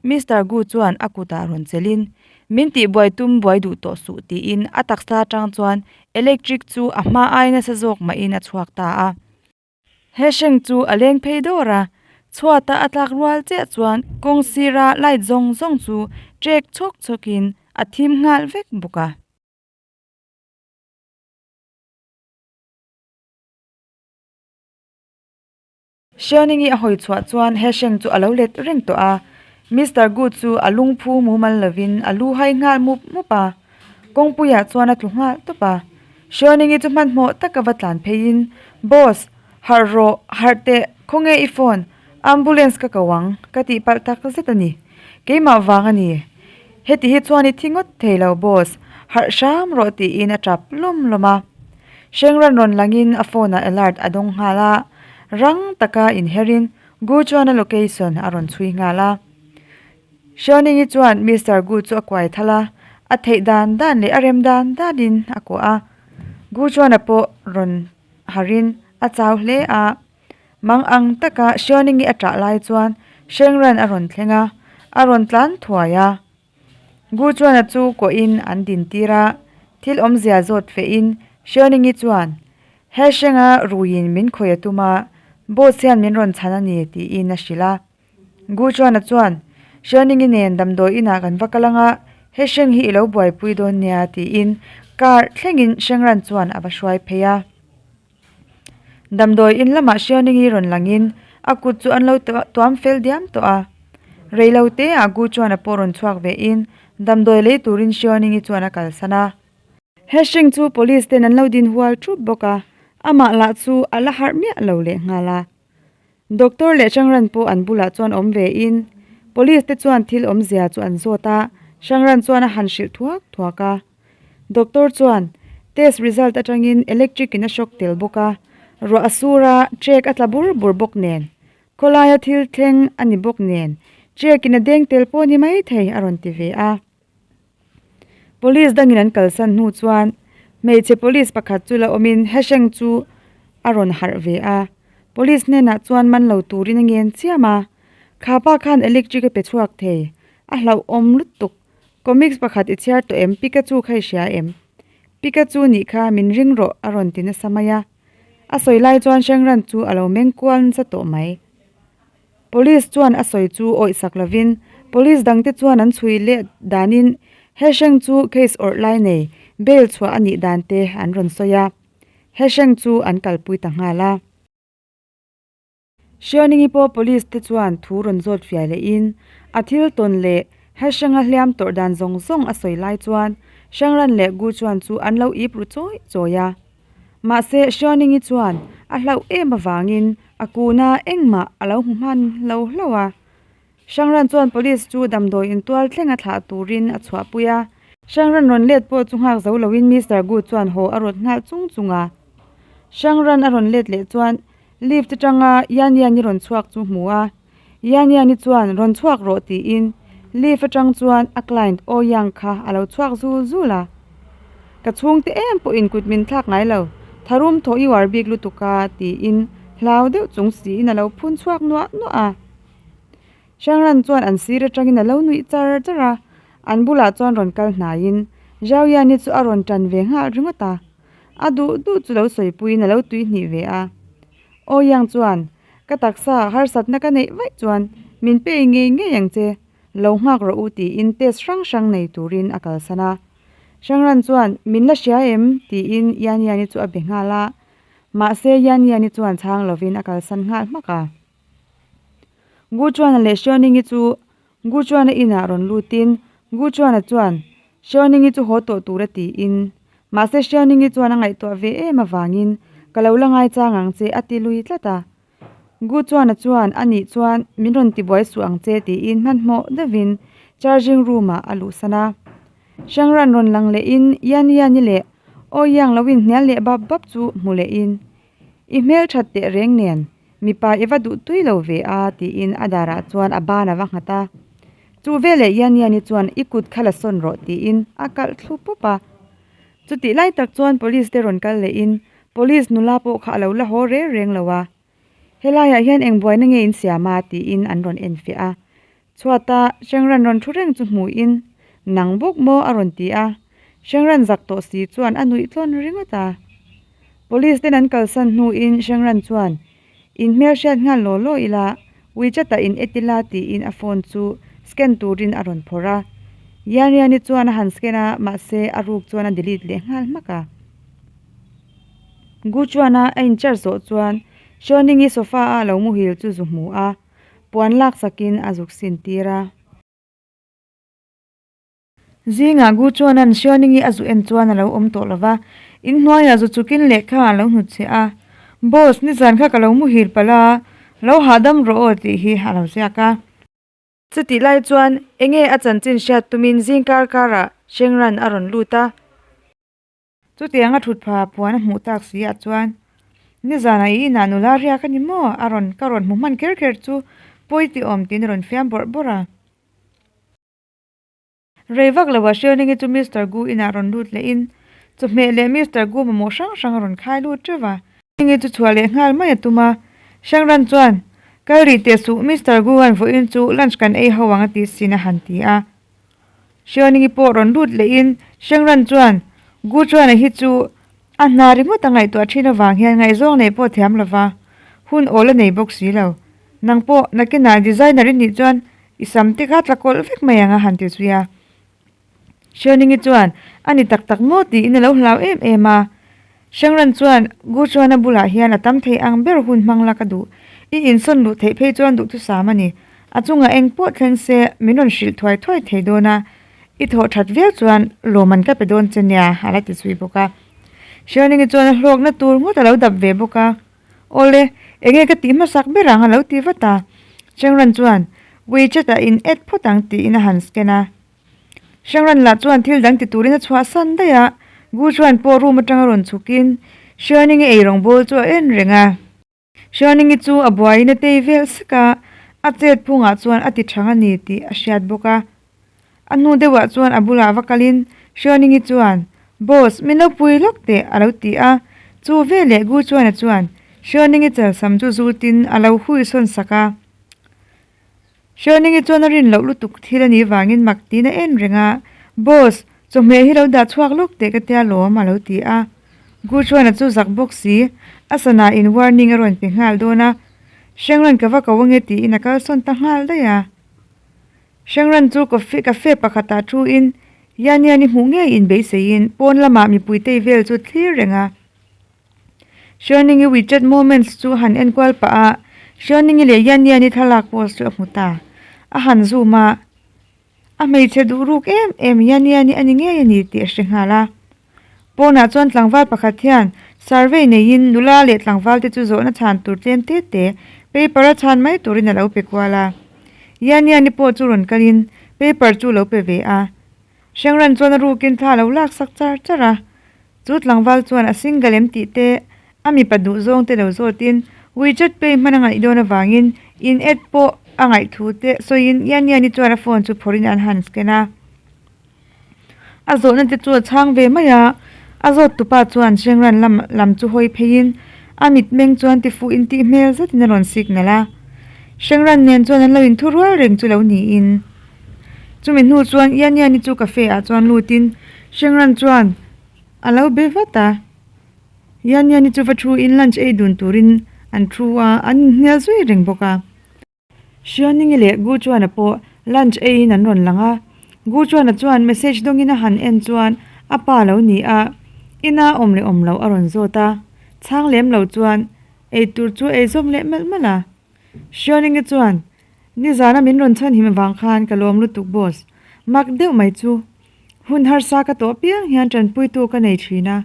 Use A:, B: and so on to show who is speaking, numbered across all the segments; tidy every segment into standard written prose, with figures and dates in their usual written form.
A: Mister Gu chuan a kutah rawn chelhin, Min tihbuai tum buai duh tawh suh tiin a taksa atang chuan electric chu a hma ai nasa zawk mahin a chhuak ta a. He hreng chu a leng phei dawr a, chhuata a tlak rual chiah chuan kawng sira light zawng zawng chu trek chhawk chhawkin a thim nghal vek bawk a. Hrianingi a hawi chhuah chuan he hreng chu a lo let reng tawh a, Mister Gu chu a lungphu mumal lovin a lu hai nghal mup mup a, kawngpuiah chuan a tlu nghal tawp a. Hrianingi chu hmanhmawh taka va tlan pheiin, Boss, harh rawh, harh teh, khawnge i phone, ambulance ka ko ang, ka tih palh tak zet a ni. Keimah vang a ni. Heti hi chuan i thi ngawt thei lo boss, harh hram rawh tiin a tap lawm lawm a. Hrengran rawn langin a phone ah alert a dawng nghal a, rang taka inherin Gu chuan a location a rawn chhui nghal a. Xiaoning-i chuan Mister Gu chu a kuai thal a, a theih dan dan leh a rem dan danin a kuah a. Gu chuan a pawh rawn harin a chau hle a. Mang ang taka Xiaoning-i a ṭah lai chuan Hrengran a rawn thleng a, a rawn tlan thuai a. Gu chuan a chu kuahin an din tir a, thil awmzia zawt fehin Xiaoning-i chuan, He hrenga ruiin min khawih a tum a, boss hian min rawn chhan a ni, tiin a hrilh a. Gu chuan a chuan, Xiaoning-i nen damdawi inah kan va kal ang a, he hreng hi i lo buaipui dawn nia, tiin car thlengin Hrengran chuan a va hruai phei a. Damdawi in lamah Hrianingi rawn langin a kut chu an lo tuam fel diam tawh a. Reilo te ah Gu chuan a pawh rawn chhuak ve in damdawi lei turin Hrianingi chuan a kalsan a. He hring chu police ten an lo din hual thup bawk a, amah lah chu a la harh miah lo leh nghal a. Doctor leh Hrangran pawh an bulah chuan awm ve in police te chuan thil awmzia chu an zawt a, Hrangran chuan a han hrilh thuak thuak a. Doctor chuan test result atangin electric in a shock tel bawk a, ruah a sur a, trek a tla bur bur bawk nen, khawlaia thil thleng a ni bawk nen, trek in a deng tel pawh ni mai thei a rawn ti ve a. Police dangin an kalsan hnu chuan hmeichhe police pakhat chu la awmin Hesheng chu a rawn harh ve a, police hnenah chuan man lo turin a ngen chiam a, kha pa khan electric a pe chhuak thei, a hlauhawm lutuk. Comics pakhat i chhiar tawh em? Pikachu kha i hria em? Pikachu nih kha min ring rawh a rawn ti nasa mai a. A sawi lai chuan Hrengran chu a lo meng kual nasa tawh mai. Police chuan a sawi chu awih sak lovin police dangte chuan an chhui leh danin he hreng chu case awrh lai nei bail chhuah a nih dan te an rawn sawi a. He hreng chu an kalpui ta nghal a. Hrianingi pawh police te chuan thu rawn zawt fiah lehin a thil tawn leh Hashanga hliam tawrh dan zawng zawng a sawi lai chuan Hrangran leh Gu chuan chu an lo ip ru chawi chawi a. Mahse Hrianingi chuan a hlauh em avangin a kuna engmah a lo hmu hman lo hlauh a. Hrangran chuan police chu damdawi intual thleng a thlah turin a chhuahpui a. Hrangran rawn let pawh chu nghak zo loin Mister Gu chuan haw a rawt nghal chung chung a. Hrangran a rawn let leh chuan Lift atanga Yan Yan-i rawn chhuak chu hmu a, Yan Yan-i chuan rawn chhuak rawh tiin lift atang chuan a client Oh Yang kha a lo chhuak zul zul a. Ka chhungte em pawhin kut min thlak ngai lo, tharum thaw i uar bik lutuk a tiin hlau deuh chung siin a lo phun chhuak nuah nuah a. Hrangran chuan an sir atangin a lo nuih char char a, an bulah chuan rawn kal hnaiin Zhao Yan-i chu a rawn tan ve nghal ringawt a. A duh duh chu lo sawipuiin a lo tuihnih ve a. Aw Yang chuan, Ka taksa harsatna ka neih vaih chuan min pe ngei ngei ang che, lo nghak rawh u tiin test hrang hrang nei turin a kalsan a. Hrangran chuan, Min la hria em? tiin Yan Yani chu a be nghal a. Mahse Yan Yani chuan chhang lovin a kalsan nghal hmak a. Gu Chuana leh Hrianingi chu Gu Chuana inah rawn lutin Gu Chuana chuan Hrianingi chu haw tawh tur a tiin mahse Hrianingi chuan a ngaihtuah ve em avangin ka lo la ngaichang ang che a ti lui tlat a. Gu Chuana chuan a nih chuan min rawn tibuai suh ang che tiin hmanhmawh deuhin charging room ah a luhsan a. Hrangran rawn lang lehin Yan Yani leh Aw Yang lo inhnial leh bap bap chu hmu lehin I hmelthat teh reng nen Mipa i va duh tui lo ve a, tiin a darah chuan a ban a va nghat a. Chu veleh Yan Yani chuan i kut kha la sawn rawh tiin a kalh thlu pawp a. Chutih lai tak chuan police te rawn kal lehin police nula pawh kha a lo la haw reng reng lo a. Helaiah hian eng buaina nge in siam a? tiin an rawn enfiah a. Chhuata Shengran rawn thu reng chu hmuhin, Nang bawk maw? a rawn ti a. Shengran zak tawh si chuan a nuih tlawn ringawt a. Police ten an kalsan hnuin Shengran chuan, In hmelhriat nghal law law ila, WeChat-ah in et ila tiin a phone chu scan turin a rawn phawrh a. Yanriani chuan a han scan a, mahse a ruk chuan a delete leh nghal hmak a. Gu chuan a a in charge zawh chuan Xiaoning-i sofa-a a lo muhil chu zu hmu a, puan lak sakin a zuk sin tir a. Zingah Gu chuanan Xiaoning-i a zu en chuan a lo awm tawh lo va, inhnuaiah zu chukin lehkha a lo hnutchhe a. Boss, nizan kha ka lo muhil palh a, lo hahdam rawh aw tih hi a lo ziak a. Chutih lai chuan enge a chanchin hriat tumin zing kar karah Shengran a rawn lut a. Chutiang a thut pha puan a hmuh tak si ah chuan nizanah i inah nula riak a ni maw? A rawn ka rawn hmu hman kher kher chu pawi ti awm tiin a rawn fiam bawrh bawrh a. Rei vak lo ah Hriawnengi chu Mister Gu inah rawn lut leh in chawhmeh leh Mister Gu mamawh hrang hrang a rawn khai lut teuh va. Hriawnengi chu chhuah leh nghal mai a tum a, Hrangran chuan, Kal rih teh suh, Mister Gu an vawiin chu lunch kan ei ho ang a ti sin a han ti a. Hriawnengi pawh rawn lut leh in Hrangran chuan, Gu chuan a hi chu a hna ringawt a ngaihtuah thin avang hian ngaihzawng neih pawh thiam lo va, hun awl a nei bawk si lo. Nang pawh nakinah designer i nih chuan I sam te kha tla kawlh vek mai ang a han ti zui a. Hrianingi chuan a ni tak tak maw tiin a lo hlau em em a. Hrangran chuan Gu chuan a bulah hian a tam thei ang ber hun hmang la ka duh. I insawn luh theih phei chuan duhthusam a ni. A chungah eng pawh thleng se min rawn hrilh thuai thuai thei dawn a. I thawh that viau chuan lawm an ka pe dawn che nia a la ti zui bawk a. Hrianingi chuan a hlawkna tur ngawt a lo dap ve bawk a. Awle, enge ka tih hmasak ber ang a lo ti vat a. Chengran chuan WeChat ah in add phawt ang tiin a han scan a. Hrangran lah chuan thil dang ti turin a chhuahsan daih a, Gu chuan pawh room atanga rawn chhukin Xiaoning-i eirawng bawl chu a en reng a. Xiaoning-i chu a buaiin a tei vel sek a, a chet phungah chuan a ti thang a ni tih a hriat bawk a. A hnu deuhah chuan a bulah va kalin Hrianingi chuan, Boss, min lo pui lawk teh, a lo ti a. Chu veleh Gu Chuana chuan Hrianingi chalsam chu zutin a lo hui sawn sak a. Hrianingi chuan a rin loh lutuk thil a nih vangin mak tiin a en reng a, Boss, chawhmeh hi lo dah chhuak lawk teh ka tia lawm, a lo ti a. Gu Chuana chu zak bawk si, a sana in warning a rawn pe nghal dawn a. Hrengran ka va ko ange tiin a kalsawn ta nghal daih a. Hrengran chu coffee cafe pakhatah thu in Yan Yan-i hmuh ngei in beiseiin pawn lamah mipui tei vel chu thlir reng a. Hrianingi WeChat Moments chu han enkual pah a, Hrianingi leh Yan Yan-i thlalak post chu a hmu ta. A han zoom a, a hmeichhe duh ruk em em Yan Yan-i a ni ngei a ni tih a hre nghal a. Pawnah chuan tlangval pakhat hian survey neiin nula leh tlangval te chu zawhna chhan tur tlem te te paper a chhan mai turin a lo pe kual a. Yaniani pawh chu rawn kalin paper chu lo pe ve a. Hrengran chuan a rukin thla a lo lak sak char char a. Chu tlangval chuan a single em tih te a mipa duh zawng te lo zawtin WeChat Pay hman a ngaih dawn avangin in add pawh a ngaih thu te sawiin Yaniani chuan a phone chu phawrhin an han scan a. A zawhna te chu a chhang ve mai a, a zawt tupa chuan Hrengran lam lam chu hawi pheiin a mitmeng chuan tifuh intih hmel zetin a rawn signal a. Hrengran nen chuan an lo inthu rual reng chu lo niin. Chumi hnu chuan Ian Ian-i chu cafe ah chuan lutin Hrengran chuan a lo be vat a. Ian Ian-i chu va thu in lunch ei dun turin an thu a, an inhnial zui reng bawk a. Hrianingi leh Gu Chuana pawh lunch eiin an rawn lang a, Gu Chuana chuan message dawngin a han en chuan a pa lo ni a, ina awm leh awm loh a rawn zawt a, chhang lem lo chuan ei tur chu ei zawm leh melh melh a. Hrianingi chuan, Nizana min rawn chhan him avang khan ka lawm lutuk boss, mak deuh mai chu. Hun harsa ka tawh piang hian tanpuitu ka nei thin a,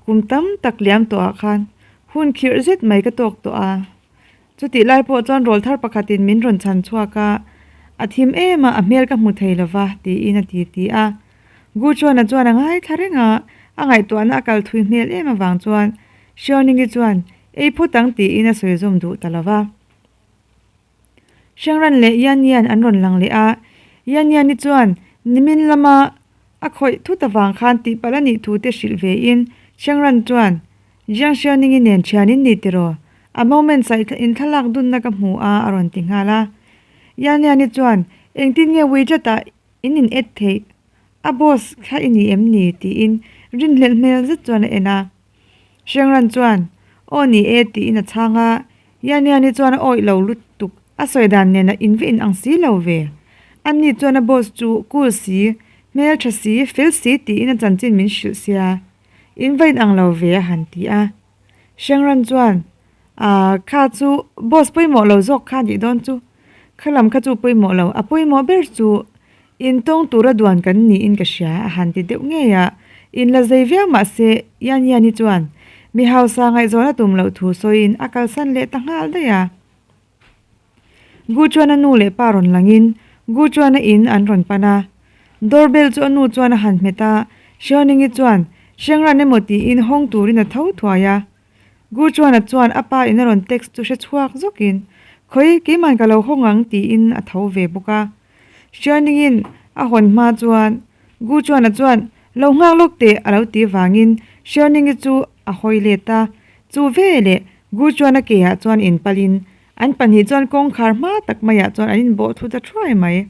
A: kum tam tak liam tawhah khan hun khirh zet mai ka tawk tawh a. Chutih lai pawh chuan rawl thar pakhatin min rawn chhan chhuak a, A thim em a, a hmel ka hmu thei lo va, tiin a ti ti a. Gu Chuana chuan a ngaithla reng a, a ngaihtuahna a kal thui hmel em avang chuan Xiaoningi chuan ei phut ang tiin a sawi zawm duh ta lo va. Xiangran leh Yan Yan an rawn lang leh a, Yan Yan-i chuan nimin lama a khawih thut avang khan tihpalh a nih thu te hrilh ve in Xiangran chuan Jiang Xiaoning-i nen thian in ni tiraw? A moment saih in thlalak dunna ka hmu a, a rawn ti nghal a. Yan Yan-i chuan, Engtin nge WeChat ah in in add theih? A boss kha i ni em ni? tiin rinhlelh hmel zet chuan a en a. Hrengran chuan, Aw ni e tiin a chhang a, Yan Yan-i chuan a awih lo lutuk, a sawi dan nen a in ve in ang si lo ve. Ani chuan a boss chu cool si, hmeltha si, fel si tiin a chanchin min hrilh sia, in va in ang lo ve a han ti a. Hrengran chuan, Aaa, kha chu boss pawimawh lo zawk kha nih dawn chu, kha lam kha chu pawimawh lo, a pawimawh ber chu intawng tura duan kan niin ka hria a han ti deuh ngei a, in la zei viau mah se Yan Yan-i chuan mi hausa ngaihzawn a tum loh thu sawiin a kalsan leh ta nghal daih a. Gu chuan a nu leh pa rawn langin Gu chuan a in an rawn pan a. Door bell chu a nu chuan a han hmet a, Xiaoning-i chuan Hrengran emaw tiin hawng turin a tho thuai a. Gu chuan a chuan a pa in a rawn text chu hre chhuak zawkin, Khawi, keiman ka lo hawng ang tiin a tho ve bawk a. Xiaoning-in a hawn hma chuan Gu chuan a chuan lo nghak lawk teh a lo ti vangin Xiaoning-i chu a hawi let a. Chu veleh Gu chuan a ke ah chuan inpalin An pahnih chuan kawngkhar hma tak maiah chuan an inbawh thu ta thuai mai.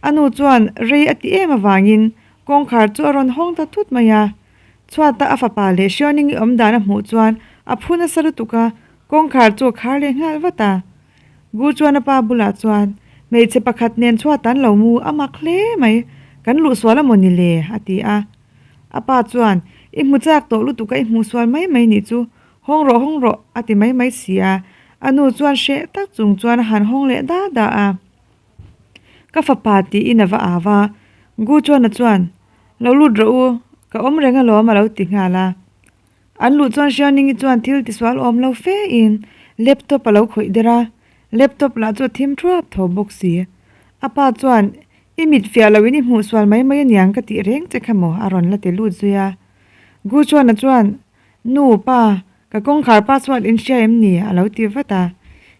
A: A nu chuan rei a ti em avangin kawngkhar chu a rawn hawng ta thut mai a. Chhuata a fapa leh Hrianingi awm dan a hmuh chuan a phu nasa lutuk a, kawngkhar chu a khar leh nghal vat a. Gu chuan a pa bulah chuan, Hmeichhe pakhat nen chhuata an lo mu a mak hle mai, kan luh sual a maw ni le? a ti a. A pa chuan, I hmu chak tawh lutuk a, i hmuh sual mai mai nih chu, Hawng rawh hawng rawh a ti mai mai si a, a nu chuan hreh tak chung chuan a han hawng leh da da a. Ka fapa tiin a va au a, Gu chuan a chuan, Lo lut rawh u, ka awm reng alawm a lo ti nghal a. An luh chuan Hrianingi chuan thil tisual awm lo fe in laptop a lo khawih der a, laptop lah chu a thim thuap tho bawk si. A pa chuan, I mit fiah loin i hmuh sual mai mai aniang ka tih reng che kha maw a rawn la ti lut zui a. Gu chuan a chuan, Nu, pa, ka kawngkhar password in hria em ni? a lo ti vat a.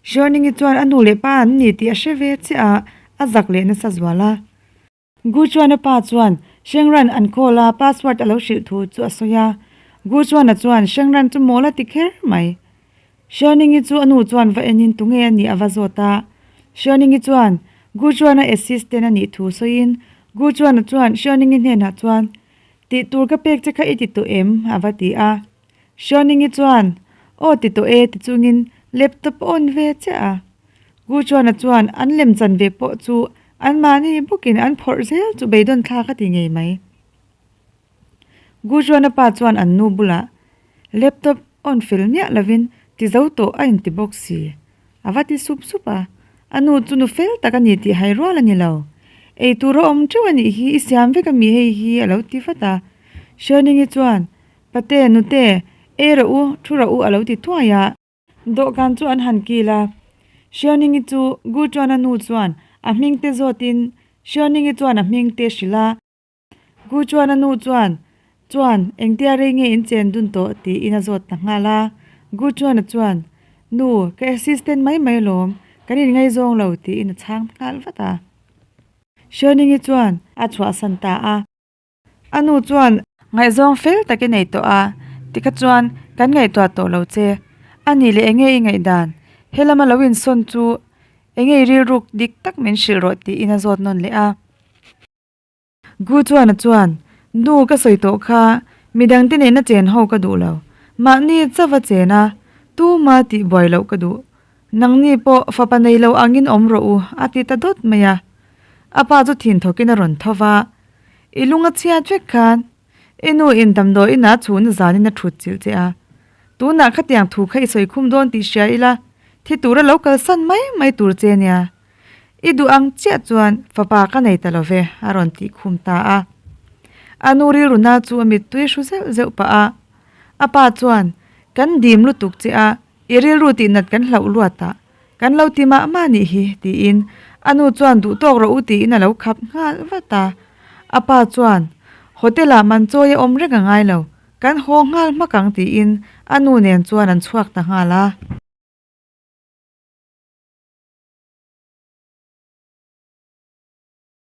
A: Hriawningi chuan a nu leh pa an ni tih a hre ve chiah a, a zak leh nasa zual a. Gu chuan a pa chuan Hrengran an call a, password a lo hrilh thu chu a sawi a. Gu chuan a chuan Hrengran chu mawl a ti kher mai. Hriawningi chu a nu chuan va enin tunge a nih a va zawt a. Hriawningi chuan Gu chuan a assistant a nih thu sawiin Gu chuan a chuan Hriawningi hnenah chuan Tih tur ka pek che kha i ti tawh em? a va ti a. Hrianingi chuan, Aw ti tawh e ti chungin laptop a on ve chiah a. Gu Chuana chuan an lem chan ve pawh chu anmahni bawkin an phawrh zel chu beidawn thlak a ti ngei mai. Gu Chuana pa chuan an nu bulah laptop on fel miah lovin ti zo tawh a inti bawk si. A va ti sup sup a, a nu chu nu fel tak a ni tih hai rual a ni lo. Ei tur a awm teuh a nih hi, i siam vek a mi hei hi a lo ti vat a. Hrianingi chuan, Pate, nute, ei rawh u, thu rawh u a lo ti thuai a. Dawhkan chu an han kil a, Hrianingi chu Gu chuan a nu chuan a hming te zawtin Hrianingi chuan a hming te hrilh a. Gu chuan a nu chuan, Chuan, engtia rei nge in chen dun tawh? tiin a zawt ta nghal a. Gu chuan a chuan, Nu, ka assistant mai mai alawm, kan inngaizawng lo, tiin a chhang nghal vat a. Hrianingi chuan a chhuahsan ta a. A nu chuan, Ngaihzawng fel tak i nei tawh a, tikha chuan kan ngaihtuah tawh lo che. A nih leh enge i ngaihdan? Helama lo insawn chu enge i rilruk dik tak min hrilh rawh tiin a zawt nawn leh a. Gu chuan a chuan, Nu ka sawi tawh kha, midangte nena chen ho ka duh lo. Mahni chauh a chen a, tuma tih buai loh ka duh. Nangni pawh fapa nei lo angin awm rawh u, a ti ta dawt mai a. A pa chu thin thawkin a rawn tho va, I lung a chhiat vek khan, i nu in damdawi inah chhun zanin a thut chilh che a. Tunah khatiang thu kha i sawi khum dawn tih hria ila, thi tura lo kalsan mai mai tur che nia. I duh ang chiah chuan fapa ka nei ta lo ve, a rawn tih khum ta a. A nu rilruna chu a mittui hru zeuh zeuh pah a. A pa chuan, Kan dim lutuk che a, i rilru tihnat kan hlauh luat a, kan lo ti mah mah nih hi, tiin a nu chuan duh tawk rawh u tiin a lo khap nghal vat a. A pa chuan, Hotel-ah man chawi a awm reng a ngai lo, kan haw nghal hmak ang tiin a nu nen chuan an chhuak ta nghal a.